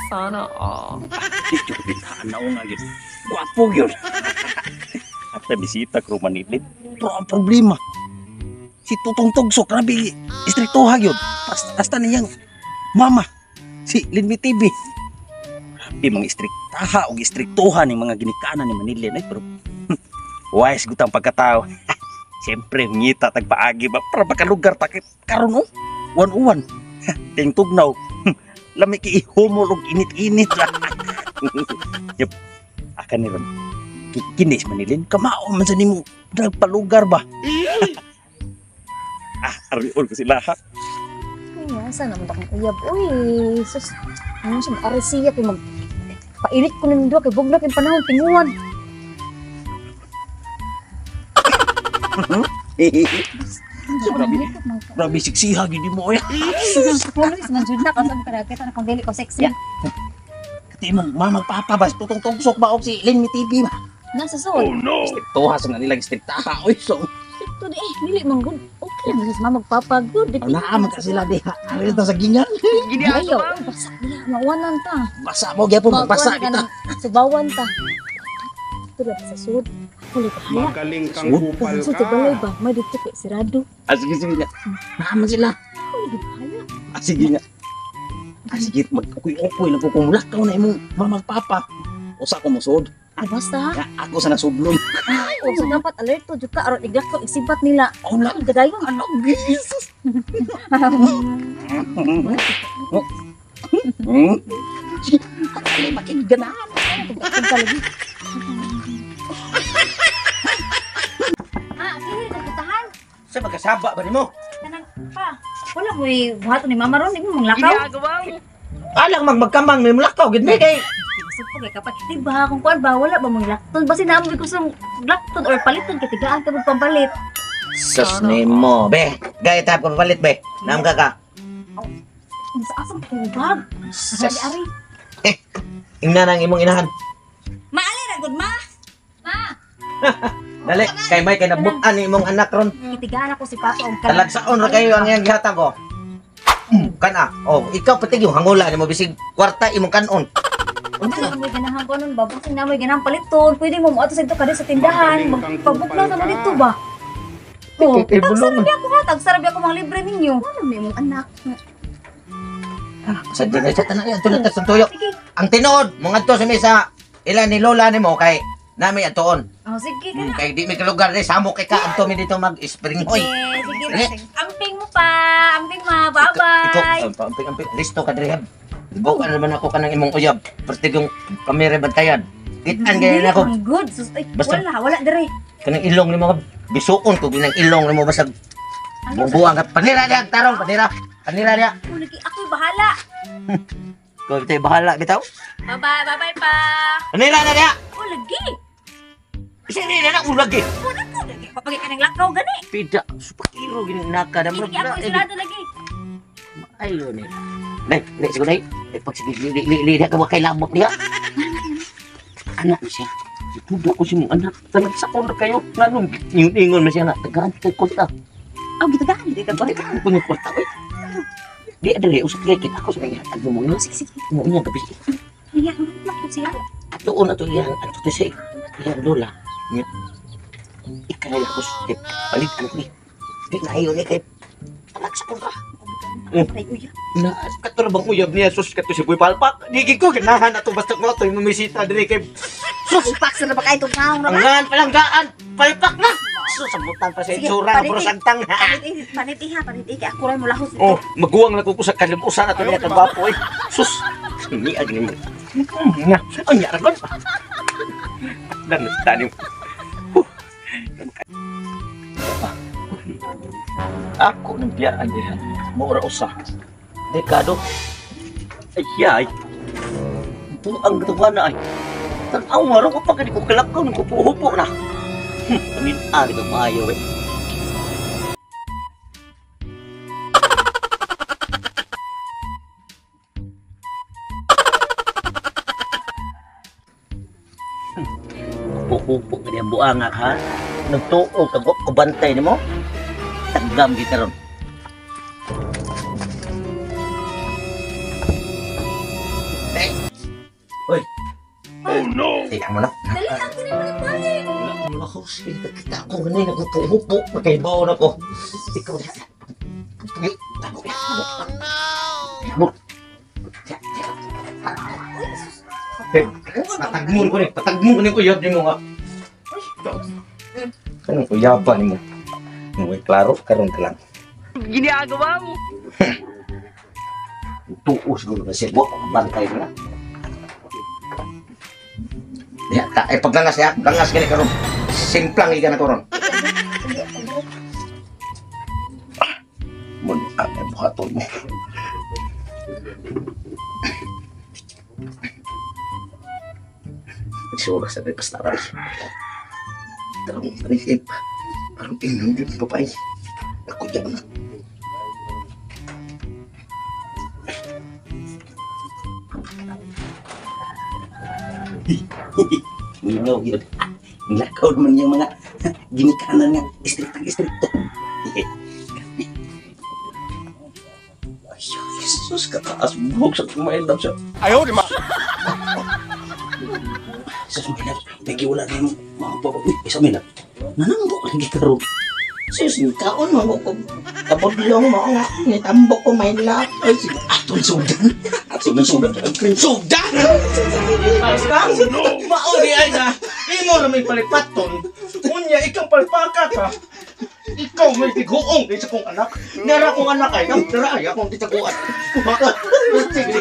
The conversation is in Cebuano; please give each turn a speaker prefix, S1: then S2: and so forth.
S1: Sana all.
S2: Dito bintaan na nga yun. Gwapo yun. At bisita ko Manilin. Pero ang problema, si Tutong Tugsok, grabe, istriktuha yun. Hasta niyang mama, si Linmi TV. Grabe, mga istriktaha o istriktuha ni mga ginikanan ni Manilin. Ay, pero wise gutang pagkatao. Siyempre, ngita tagpaagi ba para makalugar ta kay karon oh. Uwan-uwan. Ting tugnaw. Lami ki ihumol og init-init. Yup. Aka ni ron. Kinis Manilin, kamao man sa nimo nagpalugar ba? Ariol ko sila ha.
S3: Ay, asa naman akong uyab. Uy, sus. Ano siya, maaresiya kay mag... Painit ko ng duwa kay bugnak yung panahon, tinguan.
S2: Grabe, grabe siksiha gid mo oy.
S3: Pulis man jud na kasi kadagkita na kung dili ko sexy.
S2: Kati mong mama papa ba Tutong Tugsok ba og si Linmi TV ba?
S3: Nasa sud.
S2: Istriktuha sa nila istriktaha oy so.
S3: Ito di eh, dili man gud. Okay lang sa mama magpapa gud.
S2: Naa man ka sila diha. Ari ta sa gingan.
S3: Ayaw, oy, basa diha, mauwanan ta.
S2: Basa mo gyapon magbasa
S3: Mauwanan ka
S2: kita.
S3: ng subawan ta. Ito ra sa sud. Huli ka haya.
S4: Magaling kang
S2: Sud.
S4: kupal
S3: Sa sud
S4: ka.
S3: balay ba? May dito kay sirado.
S2: Sige sige nga. Naa man sila.
S3: Huli ka haya.
S2: Sige nga. Sige, mag-ukoy-ukoy lang ko kung mulakaw na imong mama papa. Usa ko mosod.
S3: Basta.
S2: Ya, ako sa nasudlon.
S3: O, so dapat alerto jud ka aron iglakaw igsibat nila.
S2: Oh, na.
S3: Ang gadayon.
S2: Ano, Jesus? Sige, ay, makiganahan.
S3: Kini ka putahan.
S2: Sa magkasaba ba nimo?
S3: Kanang pa. Wala mo'y buhaton ni mama ron, di mo manglakaw.
S2: Alang magmagkamang may mulakaw gid mi kay.
S3: Supo kay kapag di ba kung kuan ba wala ba mong lakton basta naamo ko sa lakton or paliton kay tigaan ka magpampalit.
S5: Sus nimo, be. Gaya tap ko papalit, be. Naam ka ka.
S3: Sa asang tubag.
S5: Sus.
S3: Ari ari.
S5: Ingna nang imong inahan.
S3: Maali ra gud ma. Ma,
S5: Dali, kay may kay nabutan ni imong anak ron.
S3: kitigaan ako si Papa og
S5: Talagsaon ra kayo ang iyang gihatag ko. Kana. Oh, ikaw pati yung hangula nimo bisig kwarta imong kanon.
S3: Wala mo ganahan ko nun ba? Basta na mo ganahan paliton. Pwede mo moadto sa dito kada sa tindahan.
S4: Magaling kang
S3: Pagbukla
S4: kupal
S3: naman
S4: ka.
S3: dito ba? Oh,
S5: Kay bulong.
S3: tagsarabi ako ha, tagsarabi ako mga libre ninyo. Ano may mong anak?
S5: Sa dinay sa tanan yan tulad sa tuyo.
S3: Sige.
S5: Ang tinuod, mga to sa mesa ila ni lola nimo kay nami atuon.
S3: Oh, sige kana.
S5: Kay di mi kalugar di samo kay ka adto mi dito mag-spring hoy.
S3: Sige, sige.
S5: Sige.
S3: Amping mo pa. Amping ma. Bye-bye.
S5: Ikaw, amping, amping, listo ka diri. Bukan naman ako kanang imong uyab. Pertig yung kamera bantayan. Kitaan gaya na ako.
S3: Ang good. Sus, ay,
S5: Basta-
S3: wala, wala dire.
S5: Kanang ilong nimo bisuon ko ginang ilong nimo basag
S3: Ano?
S5: bubuang ka. Panira diha tarong panira. Panira diha.
S3: Oh, lagi ako'y bahala.
S5: Ikaw tayo bahala bitaw.
S3: Bye-bye, bye-bye pa.
S5: Panira na diha.
S3: Oh, lagi.
S5: Siri na na ulag eh.
S3: Wala ko lagi. Papagay ka ng lakaw gani.
S5: Pida supakiro ginaka na
S3: Lagi ako isulado lagi.
S5: Ayo ni. Dai, dai siguro dai. Dai pag sige li li li ka kay lamok diha. Anak siya. Itudo ko si mong anak. Talagsaon na kayo. Nganong ingon man siya nga tagaan kay kwarta.
S3: Oh, gitagaan gid ka ba?
S5: Tagaan ko ng kwarta oy. Di adali usap kay kita ako sa kanya. Agmo mo
S3: Oh, sige, sige.
S5: mo niya gabi.
S3: Iya, ako siya.
S5: Atuon ato iyang ato to siya. Iyang lola. Nya. Ikanay ako sa palit anak ni. Di na ayo ni kay talagsaon ra.
S3: Ay, uya.
S5: Na kato ra bang uyab niya sus kato si Boy Palpak. Di gid ko ganahan ato basta ko ato mumisita diri kay sus
S3: Palpak sa ba kay itong naong
S5: ang ngan palanggaan palpak na. Sus sambutan pa sa
S3: Sige,
S5: itsura
S3: palit
S5: puro
S3: eh.
S5: santang.
S3: Panit panit iha, panit kay ako ray mo lahos dito.
S5: Oh, maguwang na ko sa kalimusan ato niya kang gwapo eh. Sus, ni agni mo. Nga, ang yara kon. Dan tani.
S2: Ako nang biyaan diha. Maura usa. Dekado. Ay ay. Buang gatawa na ay. Tanaw nga ro ko pag ko kalakaw nang kupuhupo na. Amin ari ka maayo eh. Hupo ka diyang buanga ha. Nagtuo ka ko bantay nimo.
S5: Taggam kita ron. Hoy.
S2: Oh no. Tingnan mo na.
S3: Dali lang ko na balik.
S5: Wala ko, sige, kita ko ganun, nagpupo, magkaibaw na ko. Ikaw na. Ay, tago ya. Oh no!
S2: Patagmon ko ni uyab nimo nga. Kanang uyaban nimo. Uy, klaro karon ka lang.
S1: Ginagawa mo.
S5: Tuo siguro na siya. Wa, bantay na.
S2: Ya, ta, eh paglangas ya, langas gani karon. Simplang ikan ako ron. Mun ang buhaton mo. Siguro sa pastaran. Tarong panisip. Parang inong yun, babae. Ako yan. Minaw yun. Nilakaw naman yung mga ginikanan nga. Istriktang istrikto. Ay, Jesus, kataas buhok sa kumailap siya.
S4: Ayaw, di ma.
S2: Sus, my love. Thank you, wala na yung mga papa. Uy, isa, my love. Nanambok lagi karon.
S6: Sus, kaon mo ko. Kabudlong mo nga. Nitambok ko may love.
S2: Ay, sige. Atol sudan. Atol sudan.
S6: Sugdan!
S4: Mao di ay na. Imo ra may palipaton. Unya ikaw palpaka ka. Ikaw may tiguong di sa kong anak. Nara kong anak ay, nara ay akong titaguan. Mao. Sige.